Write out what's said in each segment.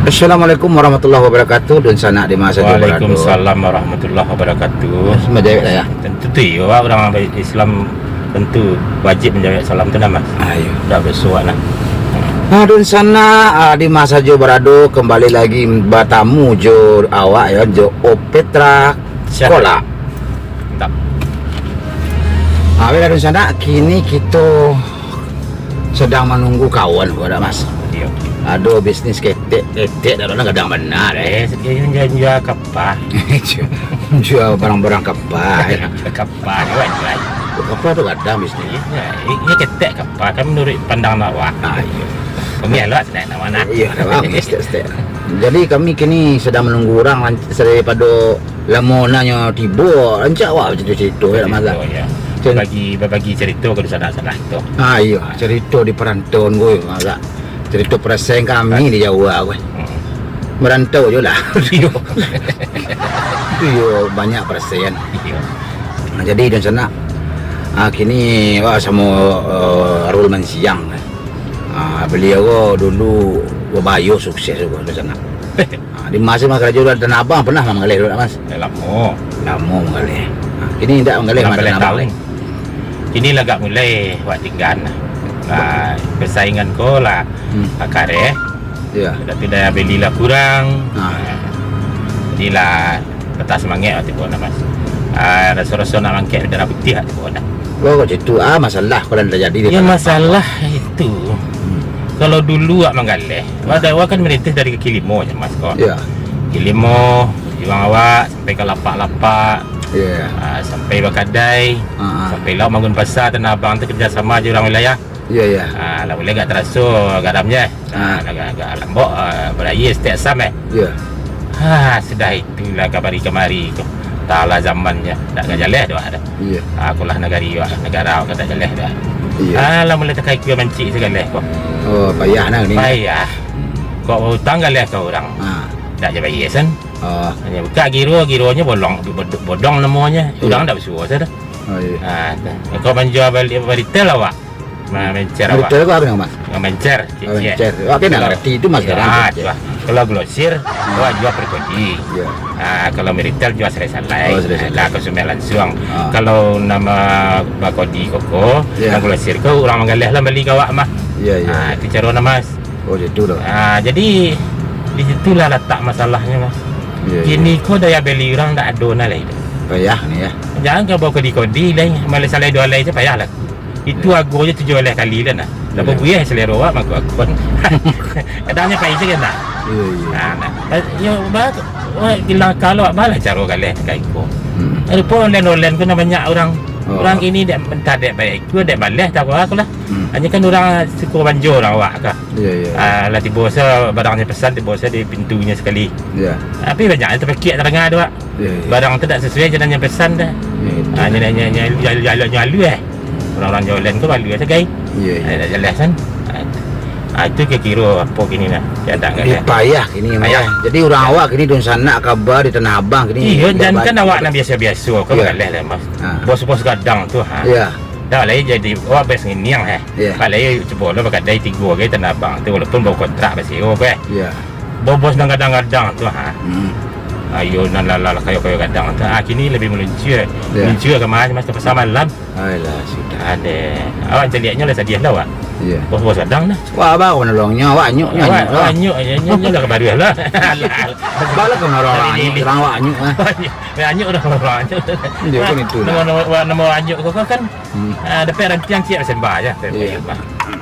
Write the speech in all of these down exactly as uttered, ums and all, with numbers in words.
Assalamualaikum warahmatullahi wabarakatuh. Dunsanak di ma sajo barado. Waalaikumsalam warahmatullahi wabarakatuh. Manjawab lah ya. Tentu tu iyo, urang Islam tentu wajib manjawab salam tu nah, Mas. Ayo. Dah basuak lah. Nah, dunsanak, ah, di ma sajo barado, kembali lagi batamu jo awak ya, jo Opetra Siap. Sekolah. Tak. Ah, baiklah dunsanak, kini kito sedang manunggu kawan ko dak, Mas. Iyo. Ado bisnis ketek, ketek dak ado gadang bana Eh, eh. Sekian jual, jual kapah. Jual barang-barang kapah. Ya. Kapah jual, jual. Kapah tu gadang bisnis. Iya, iya ketek kapah kan menurut pandang awak. Ah, iya. Kami elok senang nak mana. Iya, dah bang, step-step. Jadi kami kini sedang menunggu orang lanc- daripada lamo nanyo tibo, rancak awak cerita-cerita ya, Mas. Oh, ya. Cen- Bagi berbagi cerita ke sana-sana itu. Ah, iya, cerita di perantauan gue, agak cerita perasaan kami di Jawa gue. Hmm. Merantau je lah. Iyo. Iyo, banyak perasaan. Iyo. Nah, jadi dunsanak, ah, kini wah samo uh, Arul Mansiang. Ah, beliau ko dulu babayo sukses tu dunsanak. Ah, di masa mah karajo di Tanah Abang pernah mah manggaleh dulu, Mas. Eh, lamo. Lamo manggaleh. Ah, kini indak manggaleh mah Lapan Tanah Abang. tahun. Kini lah agak mulai buat tinggan. Nah, persaingan ko lah Hmm. akareh. Ya. Tapi daya beli lah kurang. Ah. Jadi lah patah semangat lah tibo nah, Mas. Ah, raso-raso nak mangkek darah putih lah tibo nah. Oh, kok itu ah masalah kalau terjadi di Ya Tanah masalah itu. Hmm. Kalau dulu awak manggaleh, awak dah awak kan merintis dari kaki limo je, Mas, kok. Ya. Kaki limo, juang awak sampai ke lapak-lapak, Ya. ah, sampai bakadai, Ah, ah. sampai lah bangun pasar Tanah Abang tu kerjasama je orang wilayah. Ya, ya. Ah, lah mulai agak teraso garamnya. Ah, Ah. agak, agak lambok, ah, berair setiap sam eh. Ya. Ha, sudah itulah kabari kamari ko. Talah zamannya, dak ka jaleh doh dah. Iya. Ha, kolah nagari wak, nagara wak ka dak jaleh doh. Iya. Ha, lah mulai takai kue mancik sagaleh ko. Oh, payah nah ni. Payah. Kok utang galeh ka urang. Ha. Dak ja bayie san. Oh. Hanya buka giro, gironyo bolong, bod-, bodong namonyo. Urang dak basuo sa doh. Oh, iya. Ha, kok manjua bali, bali retail awak. Ma-, mencer awak. Retail ko apa nama? Mencer, Oh, cicik. mencer. Awak kenal Kalau- berarti itu Mas Ya, Garang. tu lah. Kalau grosir, awak jua per kodi. Iya. Ah, kalau retail jua salai-salai. Oh, salai-salai. Lah, konsumen langsung. Ah. Kalau nama bakodi koko, Ya. yang grosir ko urang manggaleh lah bali ka awak mah. Iya, iya. Ah, itu caro nah, Mas. Oh, itu doh. Ah, jadi di situlah latak masalahnya, Mas. Iya, iya. Kini ko daya beli urang dak ado nah lai. Payah ni ya. Jangan ka bawa kodi-kodi lai, malai salai dua lai je payah lah. Itu Iya. Ago je tujuah lai kali lah nah. Dak Iya. babuih selero awak mangko Ago. Kadang nyo pai sajo nah. Iya, iya. Nah, nah. Yo ba, wah, gila kalau awak balah caro galeh ka iko. Hmm. Rupo online-online ko nah banyak urang. Oh. Urang kini dek, entah dek baik iko, dek baleh, tak apa aku lah. Hmm. Hanya kan urang suko banjo urang awak ka. Iya, iya. Ah, lah tibo sa barang nyo pesan, tibo sa di pintunyo sakali. Iya. Tapi banyak yang terpekik terdengar tu, Wak. Iya, iya. Barang tu dak sesuai je nan nyo pesan dah. Iya, itu. Ah, nyo, nyo, nyo, nyo, nyo, nyo, nyo, eh. Urang-urang jualan tu malu sagai. Iya, iya. Eh, dak jelas kan? Ah, itu. Ah, itu kira-kira apa kini nah? Keadaan Jadi keadaan. Payah kini, Mas. Payah. Jadi urang awak kini dunsanak kaba di Tanah Abang kini. Iyo, Dah jangan ba- kan awak nan biaso-biaso, kau Iya. Manggaleh lah, Mas. Ah. Bos-bos gadang tu, ha. Iya. Dah lah, jadi awak bos nginiang, eh. Iya. Balai cubo lo bakadai tigo gai Tanah Abang tu, walaupun bawa kontrak basio, eh. Iya. Bos-bos nan gadang-gadang tu, ha. Hmm. Ayo nan lah, lah, lah, kayo-kayo gadang tu. Ah, kini lebih meluncur. Iya. Meluncur ka mana, Mas, ke pasar malam. Alah, sudah. Ada. Awak caliaknyo lah sadiah lah, awak. Iya. Bos-bos gadang dah. Wah, abang mana longnya, awak nyuk, nyuk, Awak, nyuk lah. awak nyuk, nyuk, nyuk, nyuk lah ka baruah lah. Balah kena orang Dari anyuk, Dili. Orang awak anyuk lah. Banyak orang, orang anyuk. Dia pun itu Nama, lah. nama, nama anyuk kau kan? Hmm. Ah, dapat rantian siap sembah je. Iya.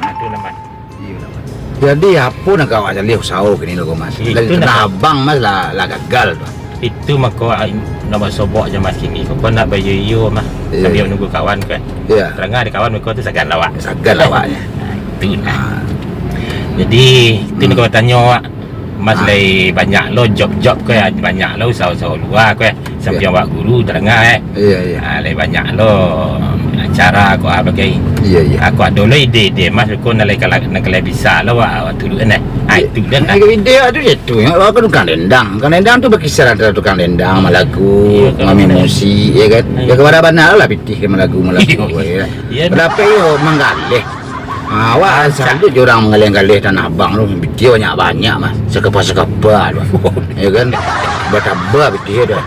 Ah, tu nama. Iya lah, Mas. Jadi apa nak awak jaleh usaha kini lo, Mas? Itu Dari nak- Tanah Abang, Mas, lah, lah gagal tu. Itu mako, ah, nak buat sobok je, Mas, kini. Kau nak bayo-iyo mah. Iya, Sambil iya. Menunggu kawan kan. Iya. Terangah di kawan mereka tu sagan lah awak. Sagan lah awaknya. Ah, itu nah. Ah. Jadi, itu Hmm. nak kau tanyo awak. Mas Ah. lai banyak lo job-job ko, banyak lo usaha-usaha lua ko. Sampai Iya. Awak Guru terangah, eh. Iya, iya. Ah, lai banyak lo acara ko, ah, bagai. Iya, iya. Aku ado lo ide-ide, Mas, ko nak lai kala-, nak lai bisa lo awak, awak turuik, eh. Ah, itu dah nah. Ide tu je tu. Ya, awak kan tukang dendang. Tukang dendang tu berkisar antara tukang dendang, malagu, Iya, kalau main benar. musik, ya kan? Iya. Ya, kepada bana lah pitih dia malagu, malagu, Iya. ya. Iya. Berapa yo manggaleh? Ah, awak saluik jo urang manggaleh-galeh Tanah Abang tu. Pitih banyak-banyak, Mas. Sakapa-sakapa tu. Ya kan? Bataba pitih tu.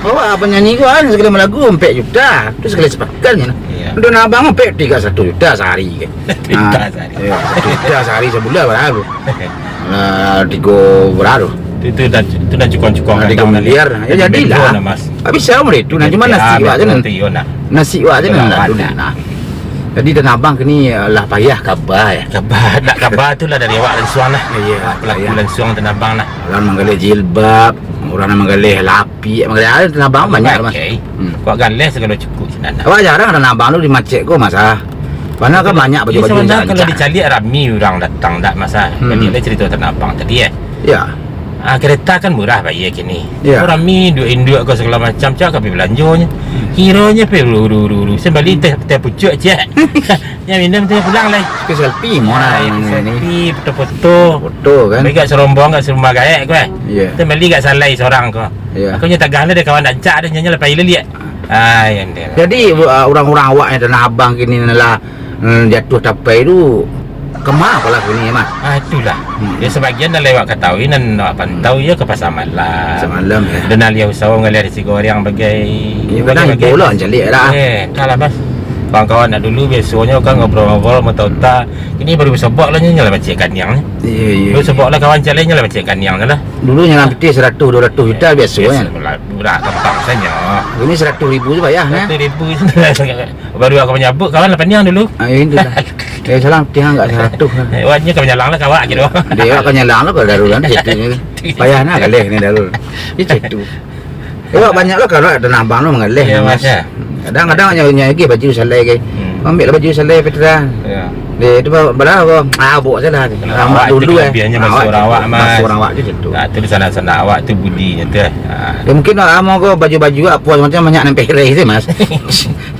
Awak panyanyi ko kan, sakali malagu ampek juta. Tu sakali sapakan je. Iya. Tanah Abang ampek tigo ratus juta sahari kan. Juta sahari. Iya, juta sahari sabulan bara tu. Lah, tigo bara tu. Itu, itu dah, itu dah cukuang-cukuang. Nah, tigo miliar. Ya, jadilah. Mas. Habis siapa boleh tu? Nah, cuma nasi awak je, nah. Nasi awak je, nah. Nah. Jadi Tanah Abang kini, eh, lah payah kaba, ya. Kaba, nak kaba tu lah dari awak lansuang lah. Iya, pelaku lansuang Tanah Abang lah. Urang manggaleh jilbab, urang nan manggaleh lapik, manggaleh, ah, Tanah Abang banyak lah, Mas. Awak galeh sagalo cukuik sinan lah. Awak jarang Tanah Abang tu di macet ko, Mas, ah. Padahal kan banyak baju-baju. Kalau dicaliak rami urang datang, dak, Mas, ah. Jadi lah carito Tanah Abang tadi, eh. Ya. Ah, kereta kan murah bayia kini. Ya. Rami, induak-induak ko sagalo macam, cak ka pai balanjonyo. Kironyo pai uru-uru-uru. Sambali teh, teh pucuak, cak. Nyo minum tu pulang lai. Ke selfie, murah. Selfie, foto-foto. Foto, kan? Bagi gak serombong, gak serumah gaek ko, eh. Ya. Sambali gak salai sorang ko. Ya. Aku nyo tagah lah dek kawan, dak rancak dek nyo, nyo lah pai liliak. Ah, yang dia. Jadi, uh, urang-urang awak yang Tanah Abang kini lah, mm, jatuah tapai tu, kama apolah kini, Mas? Ah, itulah. Hmm. Ya, sabagian dah lewat katahui, nan awak pantau, ya, ka Pasar Malam. Pasar Malam, ya. Dan alih usaho ngalih di Sigoriang bagai, ya, bagai, bagai. Ibo lah, caliak lah. Eh, entahlah, Mas. Kawan-kawan nak dulu, biasonyo kan ngobrol-ngobrol, mata-mata. Kini baru basobok lah, nyo lah pacik kaniang ni. Iya, iya. Baru sobok lah kawan caliak, nyo lah pacik kaniang tu lah. Dulu nyo lah pitih saratuih, duo ratuih juta biaso, kan? Biaso lah. Murah, gampang sajo. Ini saratuih ribu tu payah, nah. Saratuih ribu. Baru aku manyabuik, kawan lah paniang dulu. Ah, itu lah. Eh, salah, tiang agak saratuih lah. Eh, awaknyo ka manyalang lah, kawak, gitu. Dia awak ka manyalang lah, kalau darurat, situ je. Payah nah, galeh ni darurat. Itu, itu. Eh, awak banyak lah, kalau Tanah Abang tu manggaleh, ya, Mas, Mas. Ya. Kadang-kadang nyo, nyo lagi baju salai ke. Hmm. Ambil lah baju salai Petra. Ya. Dia tu ba-, bara ko? Ah, bok salah. Kena awak tu dulu, eh. Kelebihannya bahasa awak orang tu, awak, Mas. Bahasa orang awak tu, tu. Ah, tu di sana-sana awak tu budinyo tu, eh. Ah. Ya, mungkin, ah, mau ko baju-baju apo macam banyak nan pereh tu, Mas.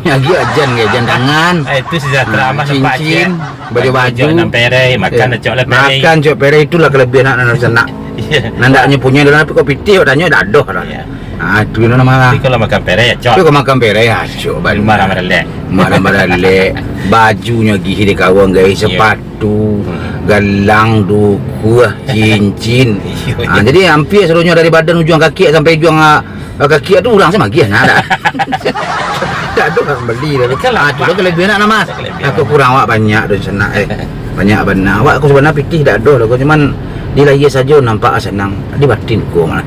Lagi ajan ke, ajan tangan. Ah, itu sejahtera, ah, Mas, nampak cincin, baju-baju. Baju nan pereh, makan acok lah pereh. Makan acok pereh, itulah kelebihan anak-anak sanak. Iya. Nan dak nyo punyo dalam, tapi kok pitih, kok tanyo dak doh dah. Iya. Ah, tu nan marah. Tapi kalau makan pereh, acok. Tapi kalau makan pereh, acok, marah-marah lek. Marah-marah lek. Bajunyo gih di kawan, gai, iya, sepatu, hmm, galang, dukuah, cincin. Iya, ah, iya. Jadi hampir saluruhnyo dari badan ujuang kaki sampai ujuang, ah, kaki tu urang se magiah, nah, dak. Dak ado urang bali dah. Itulah, ah, tu Pak, kelebihan nak, Mas. Kelebihan. Aku kurang awak banyak tu sanak, eh. Banyak bana. Awak aku sabananyo pitih dak ado lah, cuman di lahia sajo nampak sanang, di batin ko malah.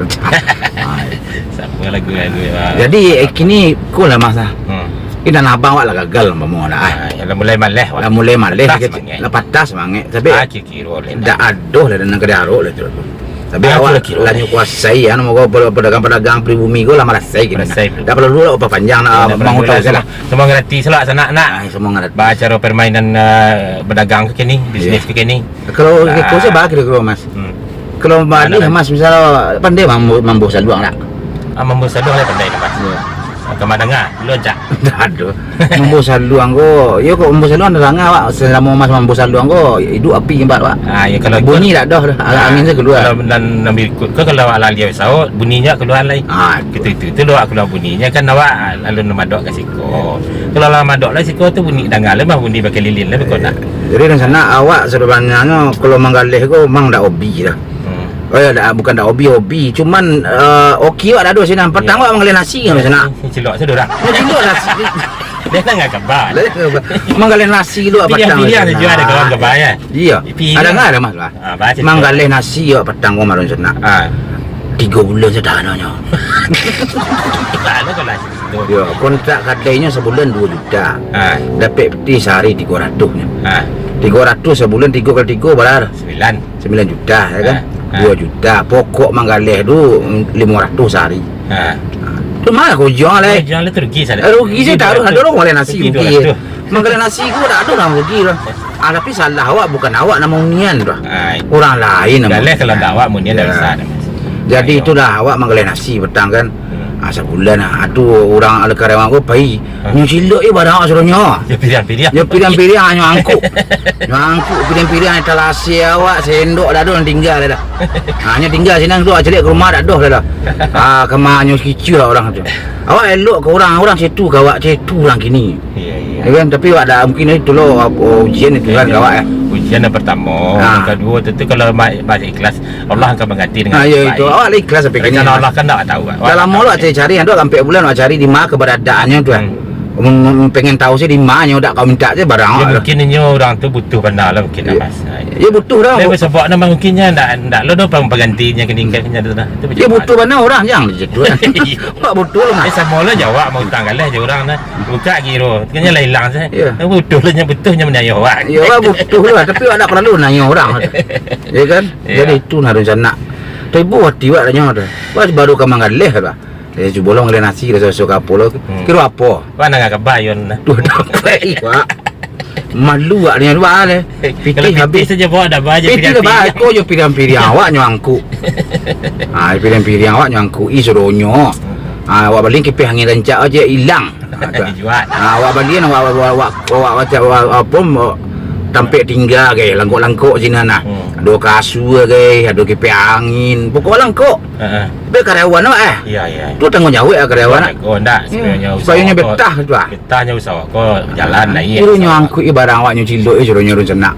Ah. Sama lagu-lagu, ah. Jadi, eh, kini ko lah, Mas, ah. Hmm. Kini Tanah Abang awak lah gagal, umpamo lah, ah. Ah, ya, lah mulai maleh, awak. Lah mulai maleh, patah semangat. Lah patah semangat. Tapi, ah, kiro-kiro lah, dak ado lah, dan nan ka diarok lah tu. Tapi, ah, awak lah nyo kuasai, anu, moga peda-, pedagang-pedagang pribumi ko lah marasai kini. Marasai, nah. Dak paralu lah papanjang nak, ya, dak paralu lah, salah. Semua gratis lah, sanak, nak. Ah, semua gratis. Ba, caro permainan, ah, pedagang ko kini, bisnis ko kini. Kalau, ah, kiro-kiro se ba kiro-kiro, Mas. Hmm. Kalau bali, Mas, misal pandai mambuek, mambuek saluang dak? Ah, mambuek saluang lah pandai, Mas. Iya. Ka ma danga, dulu aja. Dak ado. Mambuek saluang ko, yo kok mambuek saluang ado danga awak, selamo Mas mambuek saluang ko, iduik api imbak awak. Ah, ya, kalau bunyi dak doh, ado angin se kalua. Kalau nan, nan berikut ko, kalau awak lah alih usaho, bunyinyo kalua lai. Ah, itu, itu, itu lah awak kalua bunyinyo kan awak lalu namadok ka siko. Kalau lah madok lah siko tu bunyi danga lah, mah bunyi pakai lilin lah, beko nak. Jadi, rencana awak sabananyo kalau manggaleh ko memang dak hobi lah. Hmm. Oh ya, dak, bukan dak hobi, hobi. Cuman, eh, oke awak dak ado sinan. Patang awak manggaleh nasi kan sinan. Cilok tu urang. Cilok nasi. Dia tengah kabar. Manggaleh nasi dulu patang. Pilihan-pilihan tu juo ado kawan kabar, ya. Iya. Pilihan. Ado nggak ado masalah. Ah, baca. Manggaleh nasi awak patang ko kamarin sinan. Ah. Tigo bulan sadonyo. Lalu kalau situ. Yo, kontrak kadainyo sabulan duo juta. Ah. Dapek pitih sahari tigo ratuih nyo. Ah. Tigo ratuih sabulan, tigo kali tigo bara? Sambilan. Sambilan juta, ya kan? Ah, ah. Duo juta. Pokok manggaleh tu limo ratuih sahari. Ah. Tu ma lah ujuang lai? Ujuang lai tu rugi sajo. Eh, rugi sajo, taruih ado urang manggaleh nasi rugi. Rugi duo ratuih. Manggaleh nasi ko dak ado urang rugi lah. Ah, tapi salah awak, bukan awak nan mamunian tu. Ah, itu. Urang lain nan mamunian. Galeh kalau dak awak, munian dak bisa dah, Mas. Jadi itulah awak manggaleh nasi patang kan. Hmm. Ah, sabulan ah. Tu urang ala karyawan ko pai. Hah? Nyo cilok eh barang awak suruh nyo. Yo piriang-piriang. Yo piriang-piriang nyo angkuk. Nyo angkuk piriang-piriang, talasi awak, sendok dak ado, tingga dah. Ha, nyo tingga sinan tu, caliak ka rumah dak ado dah. Ah, kama nyo kicua lah urang tu. Awak elok ka urang, urang situ ka awak, situ urang kini. Iya, iya. Ya kan, tapi awak dak mungkin itu lo, ujian itu kan ka awak, eh. Ujian yang pertamo, ha. Yang kaduo tu, tu kalau ba-, ba-, ikhlas, Allah akan mengganti dengan Ah, ya baik. Itu. Awak lah ikhlas sampai kini. Rencana Allah kan dak tahu, kan? Dah lamo lah cari-cari, ado sampai bulan awak cari di ma keberadaannya tu, eh. Hmm. Mun, mun pengen tahu sih di ma nyo dak kau minta je barang awak lah. Ya, mungkin inyo urang tu butuh bana lah mungkin, Mas. Ya, butuh dah. Dia bersebab nama mungkinnya ndak, ndak lo doh pang penggantinya kini kan tu dah. Itu ya, butuh bana urang, jangan je tu. Awak butuh lah. Eh, samo lah jawab mau utang kalah je urang dah. Buka giro, kena lah hilang saja. Ya. Butuh lah, nya butuh, nya menayuh awak. Ya, awak butuh lah, tapi awak tak perlu nayuh urang. Ya kan? Ya. Jadi itu nah rencana. Tapi buah tiwak dah nyawa dah. Wah, baru ka manggaleh dah. Eh, cubo lo ngaleh nasi dah, susu kapo lo. Hmm. Kiro apo? Wah, nang kabayun dah. Tuh, dapat, Pak. Malu awak dengan luar leh. Kalau pitih pitih habis. Saja bawa dah bayar. Pitih dah bayar, ko jo piriang-piriang awak nyo angkuk. Ah, piriang-piriang awak nyo angkuk, ih, suruhnyo. Ah, awak bali kipeh angin rancak aja hilang. Ah, tu. Dijual. Ah, awak bali, awak, awak, awak, awak, awak, awak, apa, awak tampek tingga, ke, langkok-langkok sinan nah. Hmm. Ado kasua, ke, ado kipeh angin. Pokok langkok. Heeh. Tapi karyawan awak, eh. Iya, iya. Tu tanggung jawab lah karyawan. Oh, ndak, hmm. Supaya nyo betah tu ah. Betah nyo usaha ko jalan naik. Kiro nyo angkuk barang awak nyo cilok, eh, suruh nyo rencana.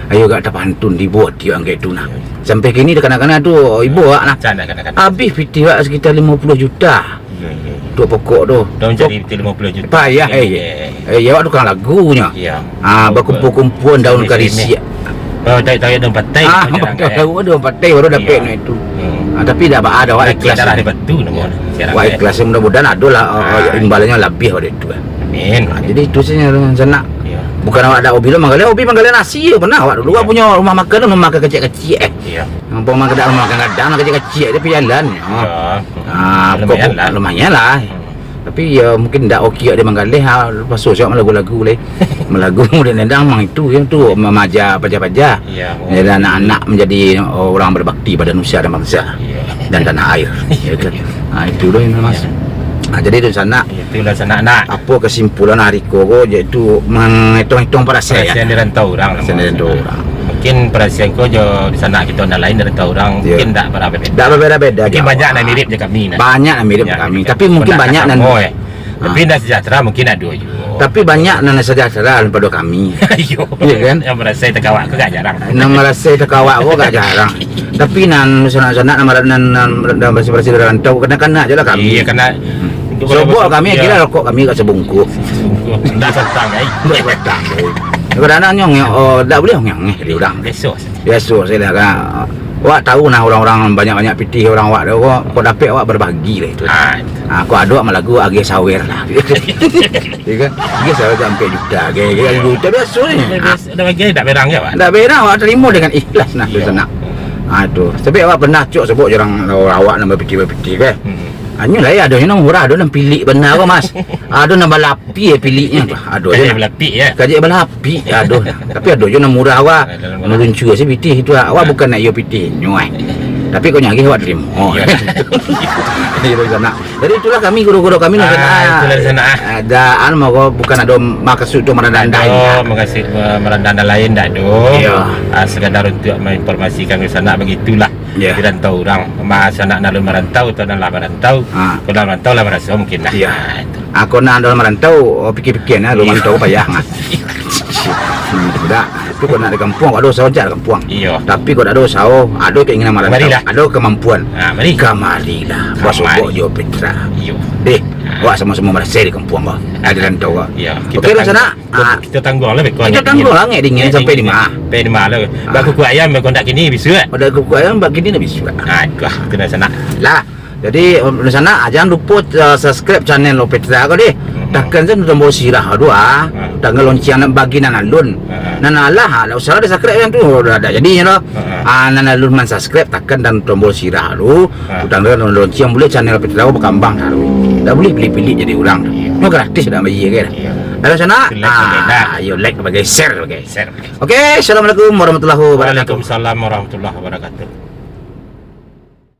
Ayo gak tapantun di buat dia angkek tu nah. Sampai kini kadang-kadang tu ibo awak nah. Canda kadang-kadang. Habis pitih awak sekitar lima puluh juta. Iya, iya, iya. Untuk pokok tu. Dah mencari pitih lima puluh juta. Payah, eh. Iya, iya, iya. Eh, ya, awak tukang lagu nyo. Iya. Ah, bakumpul-kumpulan daun karisiak. Oh, tarik-tarik daun patai. Ah, jarang, tarik-tarik daun patai baru dapek duit tu. Hmm. Ah, tapi dah ba-, dah awak ikhlas. Darah di batu nama orang. Awak ikhlas, mudah-mudahan ado lah, ah, ah, imbalannya lebih dari itu kan. Amin. Ah, jadi itu saja sanak. Iya. Bukan awak dak hobi lo manggaleh, hobi manggaleh nasi je pernah awak dulu. Awak punyo rumah makan tu, rumah makan kecik-kecik, eh. Iya. Rumah makan, rumah makan gadang lah kecik-kecik, tapi jalan. Ah. Iya. Ah, lumayan lah. Lumayan lah. Hmm. Tapi, ya, mungkin ndak oke awak di manggaleh, ha, paso siap malagu-lagu lai. Malagu mudah nendang mang itu, ya, tu mamaja paja-paja. Iya, jadi anak-anak menjadi orang berbakti pada nusia dan bangsa dan tanah air. Ya kan? Ha, itu doh yang mas. Ha, jadi itu sanak. Itulah sanak nak. Apa kesimpulan hari ko, ko, iaitu menghitung-hitung parasaian. Parasaian di rantau urang lah. Parasaian di rantau urang. Mungkin parasaian ko jo di sanak kito nan lain di rantau urang, mungkin ndak bara-, beda. Ndak berbeda-beda. Mungkin banyak nan mirip je kami nah. Banyak nan mirip je kami. Tapi mungkin banyak nan Tapi indak sejahtera mungkin ado juo. Tapi banyak nan sejahtera daripado kami. Iyo. Iyo kan? Nan marasai takawak ko agak jarang. Nan marasai takawak ko agak jarang. Tapi nan sanak-sanak, nan mara-, nan, nan, nan barasai-barasai dari rantau, kanak-kanak je lah kami. Iyo, kanak. Hmm. Sobok kami, kiro rokok kami agak sabungkuih. Sabungkuih. Ndak satang, ai. Ndak satang, ai. Kadang-kadang nyong, oh, ndak buliah nyong, eh, di urang. Biaso. Biaso sajo lah, kan. Awak tahu nah, urang-urang banyak-banyak pitih urang awak tu, kok, kok dapek awak babagi lah itu. Ah. Ah, kok ado awak malagu agiah sawer lah. Ya kan? Agiah sawer tu ampek juta, agiah, agiah juta biaso ni. Dah bagi, dah berang je, Pak? Dah berang, awak tarimo dengan ikhlas nah, tu sanak. Ah, tu. Tapi awak pernah cok sebut je urang awak nan bapitih-bapitih, kan? Hmm. Anyo lah, ya, ado nan murah, ado nan pilik bana ko, Mas. Ado nan balapih, eh, piliknyo tu. Ado je. Kajak balapih, ya? Kajak balapih, ado. Tapi ado je nan murah, wah. Ado nan murah. Maluncua se pitih tu, wah. Wah, bukan nak iyo pitihnyo, eh. Tapi kok nyo agiah awak tarimo. Iya. Iya, di sanak. Jadi itulah kami, guru-guru kami, ah, itulah di sanak, ah. Ada, anu, mako bukan ado maksud tu marandandai. Ado maksud, eh, marandandai lain, ndak ado. Iya. Ah, sekadar untuk menginformasikan di sanak, begitulah. Ya. Di rantau urang, ma-, sanak nan alun marantau atau nan lah marantau, ha. Kalau nan marantau lah maraso mungkin lah. Iya. Ha, itu. Ah, kok nan alun marantau, oh, pikir-pikir nah, alun marantau payah nah. Hmm, ndak. Tapi kok nak di kampuang, kok ado usaho, cari di kampuang. Iya. Tapi kok dak ado usaho, ado keinginan marantau, ado kemampuan. Ha, mari. Kamarilah. Kamari. Basobok jo Petra. Iya. Deh, awak samo-samo marasai di kampuang ko. Ah, di rantau ko. Iya. Oke lah, sanak. Ah. Kito tangguang lah beko. Kito tangguang lah, angek dingin sampai di ma. Sampai di ma lah. Ah. Bak kuku ayam, beko ndak kini bisuak. Bak kuku ayam, bak kini ndak bisuak. Ah, itulah, kena sanak. Lah, jadi, um, di sanak, ah, jangan lupo, uh, subscribe channel Lo Petra ko deh. Hmm. Takan se tombol sirah tu, ah. Hmm. Takan lonceng nan bagi nan alun. Hmm. Nan alah, ah, dak usah lah di-subscribe yang tu. Dah, dah jadi nyo dah. Hmm. Ah, nan alun mansubscribe, takan dan tombol sirah tu. Ha. Utang dengan lonceng, buliah channel Petra ko bakambang taruih. Dak buliah pilik-pilik jadi urang tu. Iya. Nyo gratis, dak bayia, kan? Iya. Dah sanak? Itulah, ah, itulah. Ayo like, bagai share, bagai. Share. Oke, assalamualaikum warahmatullahi wabarakatuh. Waalaikumsalam warahmatullahi wabarakatuh.